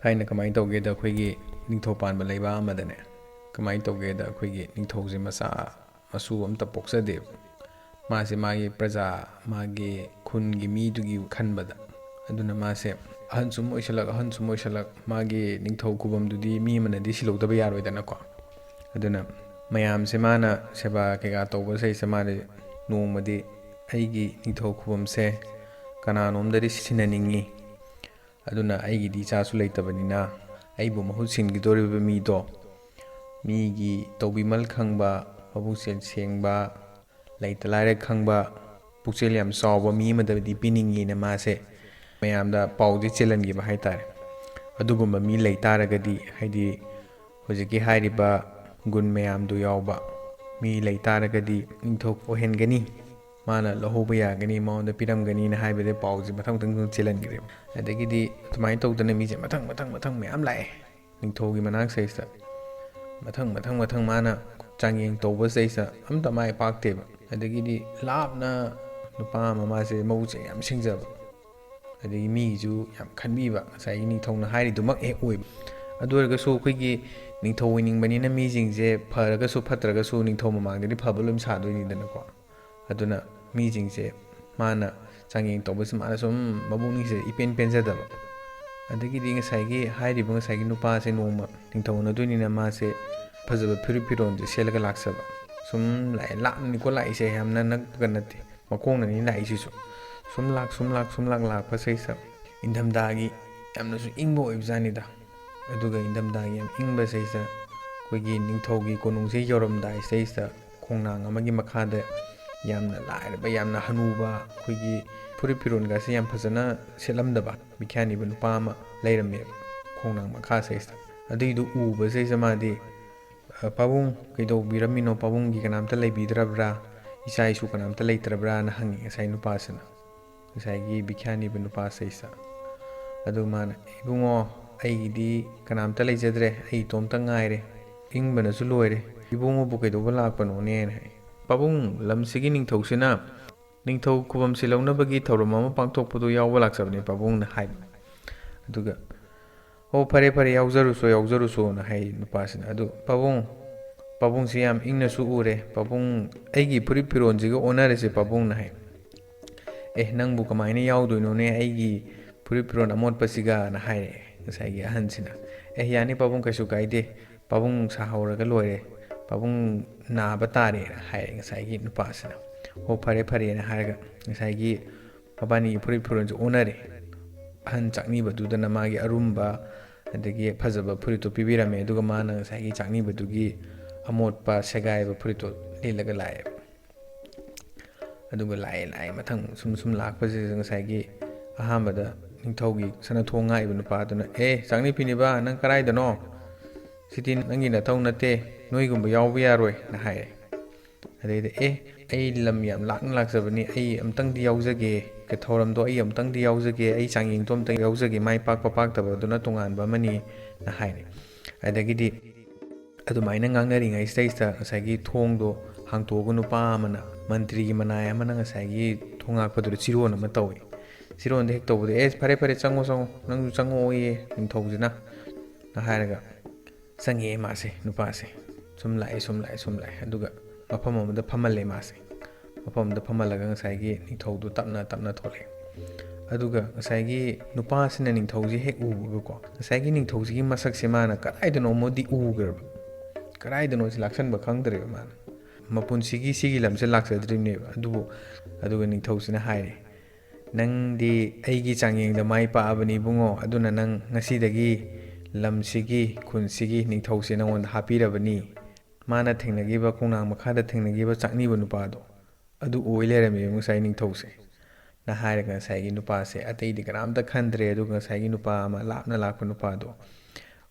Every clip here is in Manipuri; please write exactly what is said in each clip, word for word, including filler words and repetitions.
ꯊꯥꯏꯅ ꯀꯃꯥꯏꯅ ꯇꯧꯒꯦꯗ, ꯑꯩꯈꯣꯏꯒꯤ ꯅꯤꯡꯊꯧ ꯄꯥꯟꯕ ꯂꯩꯕꯥꯛ ꯑꯃꯗꯅꯦ, ꯀꯃꯥꯏꯅ ꯇꯧꯒꯦꯗ, ꯑꯩꯈꯣꯏꯒꯤ ꯅꯤꯡꯊꯧꯁꯦ ꯃꯆꯥ ꯃꯁꯨ ꯑꯝꯇ ꯄꯣꯛꯆꯗꯦꯕ꯫ ꯃꯥꯁꯦ ꯃꯥꯒꯤ ꯄ꯭ꯔꯖꯥ, ꯃꯥꯒꯤ ꯈꯨꯟꯒꯤ ꯃꯤꯗꯨꯒꯤ ꯈꯟꯕꯗ꯫ ꯑꯗꯨꯅ ꯃꯥꯁꯦ ꯑꯍꯟ ꯁꯨꯝ ꯑꯣꯏꯁꯜꯂꯛ, ꯑꯍꯟ ꯁꯨꯝ ꯑꯣꯏꯁꯜꯂꯛ, ꯃꯥꯒꯤ ꯅꯤꯡꯊꯧ ꯈꯨꯕꯝꯗꯨꯗꯤ ꯃꯤ ꯑꯃꯅꯗꯤ ꯁꯤꯜꯍꯧꯗꯕ ꯌꯥꯔꯣꯏꯗꯅꯀꯣ꯫ ꯑꯗꯨꯅ ꯃꯌꯥꯝꯁꯦ ꯃꯥꯅ ꯁꯦꯕꯥ ꯀꯩꯀꯥ ꯇꯧꯕꯁꯤꯗꯩꯁꯤꯗ ꯃꯥꯅ ꯅꯣꯡꯃꯗꯤ, "ꯑꯩꯒꯤ ꯅꯤꯡꯊꯧ ꯈꯨꯕꯝꯁꯦ ꯀꯅꯥꯅꯣꯝꯗꯗꯤ ꯁꯤꯟꯅꯅꯤꯡꯉꯤ꯫ ꯑꯗꯨꯅ ꯑꯩꯒꯤꯗꯤ ꯏꯆꯥꯁꯨ ꯂꯩꯇꯕꯅꯤꯅ ꯑꯩꯕꯨ ꯃꯍꯨꯠ ꯁꯤꯟꯒꯗꯧꯔꯤꯕ ꯃꯤꯗꯣ ꯃꯤꯒꯤ ꯇꯧꯕꯤꯃꯜ ꯈꯪꯕ, ꯃꯕꯨꯛꯆꯦꯜ ꯁꯦꯡꯕ, ꯂꯩꯇ ꯂꯥꯏꯔ ꯈꯪꯕ, ꯄꯨꯛꯆꯦꯜ ꯌꯥꯝ ꯆꯥꯎꯕ ꯃꯤ ꯑꯃꯗꯗꯤ ꯄꯤꯅꯤꯡꯉꯤꯅ" ꯃꯥꯁꯦ ꯃꯌꯥꯝꯗ ꯄꯥꯎꯁꯦ ꯆꯦꯜꯍꯟꯈꯤꯕ ꯍꯥꯏꯇꯥꯔꯦ꯫ ꯑꯗꯨꯒꯨꯝꯕ ꯃꯤ ꯂꯩ ꯇꯥꯔꯒꯗꯤ, ꯍꯥꯏꯗꯤ ꯍꯧꯖꯤꯛꯀꯤ ꯍꯥꯏꯔꯤꯕ ꯒꯨꯟ ꯃꯌꯥꯝꯗꯨ ꯌꯥꯎꯕ ꯃꯤ ꯂꯩ ꯇꯥꯔꯒꯗꯤ ꯅꯤꯡꯊꯧ ꯑꯣꯏꯍꯟꯒꯅꯤ, ꯃꯥꯅ ꯂꯧꯍꯧꯕ ꯌꯥꯒꯅꯤ, ꯃꯉꯣꯟꯗ ꯄꯤꯔꯝꯒꯅꯤꯅ ꯍꯥꯏꯕꯗ ꯄꯥꯎꯁꯦ ꯃꯊꯪ ꯃꯊꯪ ꯆꯦꯜꯍꯟꯈ꯭ꯔꯦꯕ꯫ ꯑꯗꯒꯤꯗꯤ ꯑꯗꯨꯃꯥꯏꯅ ꯇꯧꯗꯅ ꯃꯤꯁꯦ ꯃꯊꯪ ꯃꯊꯪ ꯃꯊꯪ ꯃꯌꯥꯝ ꯂꯥꯛꯑꯦ ꯅꯤꯡꯊꯧꯒꯤ ꯃꯅꯥꯛꯁꯤꯗꯩꯁꯤꯗ꯫ ꯃꯊꯪ ꯃꯊꯪ ꯃꯊꯪ ꯃꯥꯅ ꯆꯥꯡꯌꯦꯡ ꯇꯧꯕꯁꯤꯗꯩꯁꯤꯗ ꯑꯝꯇ ꯃꯥꯏ ꯄꯥꯛꯇꯦꯕ꯫ ꯑꯗꯒꯤꯗꯤ ꯂꯥꯞꯅ ꯅꯨꯄꯥ ꯑꯃ, ꯃꯥꯁꯦ ꯃꯕꯨꯛꯁꯦ ꯌꯥꯝ ꯁꯦꯡꯖꯕ, ꯑꯗꯒꯤ ꯃꯤꯒꯤꯁꯨ ꯌꯥꯝ ꯈꯟꯕꯤꯕ, ꯉꯁꯥꯏꯒꯤ ꯅꯤꯡꯊꯧꯅ ꯍꯥꯏꯔꯤꯗꯨꯃꯛ ꯍꯦꯛ ꯑꯣꯏꯕ꯫ ꯑꯗꯨ ꯑꯣꯏꯔꯒꯁꯨ ꯑꯩꯈꯣꯏꯒꯤ ꯅꯤꯡꯊꯧ ꯑꯣꯏꯅꯤꯡꯕꯅꯤꯅ ꯃꯤꯁꯤꯡꯁꯦ ꯐꯔꯒꯁꯨ ꯐꯠꯇ꯭ꯔꯒꯁꯨ ꯅꯤꯡꯊꯧ ꯃꯃꯥꯡꯗꯗꯤ ꯐꯕ ꯂꯣꯏ ꯁꯥꯗꯣꯏꯅꯤꯗꯅꯀꯣ꯫ ꯑꯗꯨꯅ ꯃꯤꯁꯤꯡꯁꯦ ꯃꯥꯅ ꯆꯥꯡꯌꯦꯡ ꯇꯧꯕꯁꯤ ꯃꯥꯅ ꯁꯨꯝ ꯃꯕꯨꯛꯅꯤꯡꯁꯦ ꯏꯄꯦꯟ ꯄꯦꯟꯖꯗꯕ꯫ ꯑꯗꯒꯤꯗꯤ ꯉꯁꯥꯏꯒꯤ ꯍꯥꯏꯔꯤꯕ ꯉꯁꯥꯏꯒꯤ ꯅꯨꯄꯥꯁꯦ ꯅꯣꯡꯃ ꯅꯤꯡꯊꯧ ꯎꯅꯗꯣꯏꯅꯤꯅ ꯃꯥꯁꯦ ꯐꯖꯕ ꯐꯨꯔꯤꯠ ꯐꯤꯔꯣꯜꯁꯦ ꯁꯦꯠꯂꯒ ꯂꯥꯛꯆꯕ꯫ ꯁꯨꯝ ꯂꯥꯛꯑꯦ, ꯂꯥꯞꯅꯅꯤꯀꯣ ꯂꯥꯛꯏꯁꯦ, ꯌꯥꯝꯅ ꯅꯛꯄꯒ ꯅꯠꯇꯦ, ꯃꯈꯣꯡꯅꯅꯤ ꯂꯥꯛꯏꯁꯤꯁꯨ꯫ ꯁꯨꯝ ꯂꯥꯛ, ꯁꯨꯝ ꯂꯥꯛ, ꯁꯨꯝ ꯂꯥꯛ, ꯂꯥꯛꯄꯁꯤꯗꯩꯁꯤꯗ ꯏꯪꯊꯝꯊꯥꯒꯤ ꯌꯥꯝꯅꯁꯨ ꯏꯪꯕ ꯑꯣꯏꯕꯖꯥꯠꯅꯤꯗ꯫ ꯑꯗꯨꯒ ꯏꯪꯊꯝꯊꯥꯒꯤ ꯌꯥꯝ ꯏꯪꯕꯁꯤꯗꯩꯁꯤꯗ ꯑꯩꯈꯣꯏꯒꯤ ꯅꯤꯡꯊꯧꯒꯤ ꯀꯣꯅꯨꯡꯁꯦ ꯌꯧꯔꯝꯗꯥꯏꯁꯤꯗꯩꯁꯤꯗ ꯈꯣꯡꯅꯥꯡ ꯑꯃꯒꯤ ꯃꯈꯥꯗ ꯌꯥꯝꯅ ꯂꯥꯏꯔꯕ, ꯌꯥꯝꯅ ꯍꯅꯨꯕ, ꯑꯩꯈꯣꯏꯒꯤ ꯐꯨꯔꯤꯠ ꯐꯤꯔꯣꯜꯒꯁꯦ ꯌꯥꯝ ꯐꯖꯅ ꯁꯦꯠꯂꯝꯗꯕ ꯕꯤꯈ꯭ꯌꯥꯅꯤꯕ ꯅꯨꯄꯥ ꯑꯃ ꯂꯩꯔꯝꯃꯦꯕ ꯈꯣꯡꯅꯥꯡ ꯃꯈꯥꯁꯤꯗꯩꯁꯤꯗ꯫ ꯑꯗꯨꯏꯗꯨ ꯎꯕꯁꯤꯗꯩꯁꯤꯗ ꯃꯥꯗꯤ, "ꯑ, ꯄꯥꯕꯨꯡ, ꯀꯩꯗꯧꯕꯤꯔꯝꯃꯤꯅꯣ? ꯄꯥꯕꯨꯡꯒꯤ ꯀꯅꯥꯝꯇ ꯂꯩꯕꯤꯗ꯭ꯔꯕ꯭ꯔꯥ? ꯏꯆꯥ ꯏꯁꯨ ꯀꯅꯥꯝꯇ ꯂꯩꯇ꯭ꯔꯕ꯭ꯔꯥꯅ?" ꯍꯪꯉꯤ ꯉꯁꯥꯏ ꯅꯨꯄꯥꯁꯤꯅ, ꯉꯁꯥꯏꯒꯤ ꯕꯤꯈ꯭ꯌꯥꯅꯤꯕ ꯅꯨꯄꯥꯁꯤꯗꯩꯁꯤꯗ꯫ ꯑꯗꯨ ꯃꯥꯅ, "ꯏꯕꯨꯡꯉꯣ, ꯑꯩꯒꯤꯗꯤ ꯀꯅꯥꯝꯇ ꯂꯩꯖꯗ꯭ꯔꯦ, ꯑꯩ ꯏꯇꯣꯝꯇ ꯉꯥꯏꯔꯦ, ꯏꯪꯕꯅꯁꯨ ꯂꯣꯏꯔꯦ꯫ ꯏꯕꯨꯡꯉꯣꯕꯨ ꯀꯩꯗꯧꯕ ꯂꯥꯛꯄꯅꯣꯅꯦꯅ?" ꯍꯥꯏ꯫ "ꯄꯥꯕꯨꯡ, ꯂꯝꯁꯤꯒꯤ ꯅꯤꯡꯊꯧꯁꯤꯅ ꯅꯤꯡꯊꯧ ꯈꯨꯕꯝꯁꯤ ꯂꯧꯅꯕꯒꯤ ꯊꯧꯔꯝ ꯑꯃ ꯄꯥꯡꯊꯣꯛꯄꯗꯨ ꯌꯥꯎꯕ ꯂꯥꯛꯆꯕꯅꯤ ꯄꯥꯕꯨꯡꯅ" ꯍꯥꯏꯕ꯫ ꯑꯗꯨꯒ "ꯍꯣ, ꯐꯔꯦ ꯐꯔꯦ, ꯌꯥꯎꯖꯔꯨꯁꯣ ꯌꯥꯎꯖꯔꯨꯁꯣꯅ" ꯍꯥꯏ ꯅꯨꯄꯥꯁꯤꯅ꯫ ꯑꯗꯨ ꯄꯥꯕꯨꯡ, ꯄꯥꯕꯨꯡꯁꯤ ꯌꯥꯝ ꯏꯪꯅꯁꯨ ꯎꯔꯦ, "ꯄꯥꯕꯨꯡ, ꯑꯩꯒꯤ ꯐꯨꯔꯤꯠ ꯐꯤꯔꯣꯟꯁꯤꯒ ꯑꯣꯟꯅꯔꯁꯦ ꯄꯥꯕꯨꯡꯅ" ꯍꯥꯏ꯫ "ꯑꯦ, ꯅꯪꯕꯨ ꯀꯃꯥꯏꯅ ꯌꯥꯎꯗꯣꯏꯅꯣꯅꯦ ꯑꯩꯒꯤ ꯐꯨꯔꯤꯠ ꯐꯤꯔꯣꯟ ꯑꯃꯣꯠꯄꯁꯤꯒꯅ" ꯍꯥꯏꯔꯛꯑꯦ ꯉꯁꯥꯏꯒꯤ ꯑꯍꯟꯁꯤꯅ꯫ "ꯑꯦ, ꯌꯥꯅꯤ ꯄꯥꯕꯨꯡ, ꯀꯩꯁꯨ ꯀꯥꯏꯗꯦ, ꯄꯥꯕꯨꯡ ꯁꯥꯍꯧꯔꯒ ꯂꯣꯏꯔꯦ, ꯄꯥꯕꯨꯡ ꯅꯥꯕ ꯇꯥꯔꯦꯅ" ꯍꯥꯏꯔꯦ ꯉꯁꯥꯏꯒꯤ ꯅꯨꯄꯥꯁꯤꯅ꯫ "ꯍꯣ, ꯐꯔꯦ ꯐꯔꯦꯅ" ꯍꯥꯏꯔꯒ ꯉꯁꯥꯏꯒꯤ ꯃꯕꯥꯅꯤꯒꯤ ꯐꯨꯔꯤꯠ ꯐꯤꯔꯣꯟꯁꯦ ꯑꯣꯟꯅꯔꯦ꯫ ꯑꯍꯟ ꯆꯥꯛꯅꯤꯕꯗꯨꯗꯅ ꯃꯥꯒꯤ ꯑꯔꯨꯝꯕ ꯑꯗꯒꯤ ꯐꯖꯕ ꯐꯨꯔꯤꯠꯇꯣ ꯄꯤꯕꯤꯔꯝꯃꯦ, ꯑꯗꯨꯒ ꯃꯥꯅ ꯉꯁꯥꯏꯒꯤ ꯆꯥꯛꯅꯤꯕꯗꯨꯒꯤ ꯑꯃꯣꯠꯄ ꯁꯦꯒꯥꯏꯕ ꯐꯨꯔꯤꯠꯇꯣ ꯂꯤꯠꯂꯒ ꯂꯥꯛꯑꯦꯕ꯫ ꯑꯗꯨꯒ ꯂꯥꯛꯑꯦ ꯂꯥꯛꯑꯦ, ꯃꯊꯪ ꯁꯨꯝ ꯁꯨꯝ ꯂꯥꯛꯄꯁꯤꯗ ꯉꯁꯥꯏꯒꯤ ꯑꯍꯥꯟꯕꯗ ꯅꯤꯡꯊꯧꯒꯤ ꯁꯅꯥꯊꯣꯡ ꯉꯥꯛꯏꯕ ꯅꯨꯄꯥꯗꯨꯅ, "ꯑꯦ, ꯆꯥꯛꯅꯤ ꯐꯤꯅꯤꯕ, ꯅꯪ ꯀꯔꯥꯏꯗꯅꯣ? ꯁꯤꯗꯤ ꯅꯪꯒꯤ ꯅꯊꯧ ꯅꯠꯇꯦ, ꯅꯣꯏꯒꯨꯝꯕ ꯌꯥꯎꯕ ꯌꯥꯔꯣꯏꯅ" ꯍꯥꯏꯔꯦ꯫ ꯑꯗꯩꯗ, "ꯑꯦ, ꯑꯩ ꯂꯝ ꯌꯥꯝ ꯂꯥꯞꯅ ꯂꯥꯛꯆꯕꯅꯤ, ꯑꯩ ꯑꯝꯇꯪꯗꯤ ꯌꯥꯎꯖꯒꯦ, ꯊꯧꯔꯝꯗꯣ ꯑꯩ ꯑꯝꯇꯪꯗꯤ ꯌꯥꯎꯖꯒꯦ, ꯑꯩ ꯆꯥꯡꯌꯦꯡꯗꯣ ꯑꯝꯇꯪ ꯌꯥꯎꯖꯒꯦ, ꯃꯥꯏ ꯄꯥꯛꯄ ꯄꯥꯛꯇꯕꯗꯨꯅ ꯇꯣꯉꯥꯟꯕ ꯑꯃꯅꯤꯅ" ꯍꯥꯏꯔꯦ꯫ ꯑꯗꯒꯤꯗꯤ ꯑꯗꯨꯃꯥꯏꯅ ꯉꯥꯡꯅꯔꯤꯉꯩꯁꯤꯗꯩꯁꯤꯗ ꯉꯁꯥꯏꯒꯤ ꯊꯣꯡꯗꯣ ꯍꯥꯡꯇꯣꯛꯑꯒ ꯅꯨꯄꯥ ꯑꯃꯅ, ꯃꯟꯇ꯭ꯔꯤꯒꯤ ꯃꯅꯥꯏ ꯑꯃꯅ ꯉꯁꯥꯏꯒꯤ ꯊꯣꯡ ꯉꯥꯛꯄꯗꯨꯗ ꯆꯤꯔꯣꯟ ꯑꯃ ꯇꯧꯏ꯫ ꯆꯤꯔꯣꯟꯗ ꯍꯦꯛ ꯇꯧꯕꯗ, "ꯑꯦ, ꯐꯔꯦ ꯐꯔꯦ, ꯆꯪꯉꯣ ꯆꯪꯉꯣ, ꯅꯪꯁꯨ ꯆꯪꯉꯛꯑꯣꯌꯦ ꯅꯤꯡꯊꯧꯁꯤꯅ" ꯍꯥꯏꯔꯒ ꯆꯪꯉꯛꯑꯦ ꯃꯥꯁꯦ, ꯅꯨꯄꯥꯁꯦ꯫ ꯁꯨꯝ ꯂꯥꯛꯑꯦ, ꯁꯨꯝ ꯂꯥꯛꯑꯦ, ꯁꯨꯝ ꯂꯥꯛꯑꯦ꯫ ꯑꯗꯨꯒ ꯃꯐꯝ ꯑꯃꯗ ꯐꯝꯍꯜꯂꯦ ꯃꯥꯁꯦ꯫ ꯃꯐꯝ ꯑꯃꯗ ꯐꯝꯍꯜꯂꯒ ꯉꯁꯥꯏꯒꯤ ꯅꯤꯡꯊꯧꯗꯣ ꯇꯞꯅ ꯇꯞꯅ ꯊꯣꯛꯂꯛꯑꯦ꯫ ꯑꯗꯨꯒ ꯉꯁꯥꯏꯒꯤ ꯅꯨꯄꯥꯁꯤꯅ ꯅꯤꯡꯊꯧꯁꯦ ꯍꯦꯛ ꯎꯕꯒꯀꯣ, ꯉꯁꯥꯏꯒꯤ ꯅꯤꯡꯊꯧꯁꯤꯒꯤ ꯃꯁꯛꯁꯦ ꯃꯥꯅ ꯀꯗꯥꯏꯗꯅꯣꯃꯗꯤ ꯎꯈ꯭ꯔꯕ, ꯀꯗꯥꯏꯗꯅꯣꯁꯤ ꯂꯥꯛꯁꯟꯕ ꯈꯪꯗ꯭ꯔꯦꯕ ꯃꯥꯅ꯫ ꯃꯄꯨꯟꯁꯤꯒꯤ ꯁꯤꯒꯤ ꯂꯝꯁꯦ ꯂꯥꯛꯆꯗ꯭ꯔꯤꯕꯅꯦꯕ꯫ ꯑꯗꯨꯕꯨ, ꯑꯗꯨꯒ ꯅꯤꯡꯊꯧꯁꯤꯅ ꯍꯥꯏꯔꯦ, "ꯅꯪꯗꯤ ꯑꯩꯒꯤ ꯆꯥꯡꯌꯦꯡꯗ ꯃꯥꯏ ꯄꯥꯛꯑꯕꯅꯤ ꯏꯕꯨꯡꯉꯣ, ꯑꯗꯨꯅ ꯅꯪ ꯉꯁꯤꯗꯒꯤ ꯂꯝꯁꯤꯒꯤ, ꯈꯨꯟꯁꯤꯒꯤ ꯅꯤꯡꯊꯧꯁꯦ ꯅꯉꯣꯟꯗ ꯍꯥꯞꯄꯤꯔꯕꯅꯤ"꯫ ꯃꯥꯅ ꯊꯦꯡꯅꯈꯤꯕ, ꯈꯣꯡꯅꯥꯡ ꯃꯈꯥꯗ ꯊꯦꯡꯅꯈꯤꯕ ꯆꯥꯛꯅꯤꯕ ꯅꯨꯄꯥꯗꯣ, ꯑꯗꯨ ꯑꯣꯏ ꯂꯩꯔꯝꯃꯦꯕ ꯉꯁꯥꯏ ꯅꯤꯡꯊꯧꯁꯦ꯫ ꯅ ꯍꯥꯏꯔꯒ ꯉꯁꯥꯏꯒꯤ ꯅꯨꯄꯥꯁꯦ ꯑꯇꯩꯗꯤ ꯀꯅꯥꯝꯇ ꯈꯟꯗ꯭ꯔꯦ꯫ ꯑꯗꯨꯒ ꯉꯁꯥꯏꯒꯤ ꯅꯨꯄꯥ ꯑꯃ ꯂꯥꯞꯅ ꯂꯥꯛꯄ ꯅꯨꯄꯥꯗꯣ,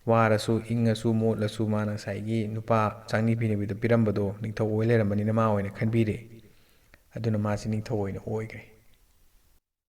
ꯋꯥꯔꯁꯨ ꯏꯪꯉꯁꯨ ꯃꯣꯠꯂꯁꯨ ꯃꯥꯅ ꯉꯁꯥꯏꯒꯤ ꯅꯨꯄꯥ ꯆꯥꯛꯅꯤ ꯐꯤꯅꯕꯤꯗ ꯄꯤꯔꯝꯕꯗꯣ ꯅꯤꯡꯊꯧ ꯑꯣꯏ ꯂꯩꯔꯝꯕꯅꯤꯅ ꯃꯥ ꯑꯣꯏꯅ ꯈꯟꯕꯤꯔꯦ꯫ ꯑꯗꯨꯅ ꯃꯥꯁꯤ ꯅꯤꯡꯊꯧ ꯑꯣꯏꯅ ꯑꯣꯏꯈ꯭ꯔꯦ꯫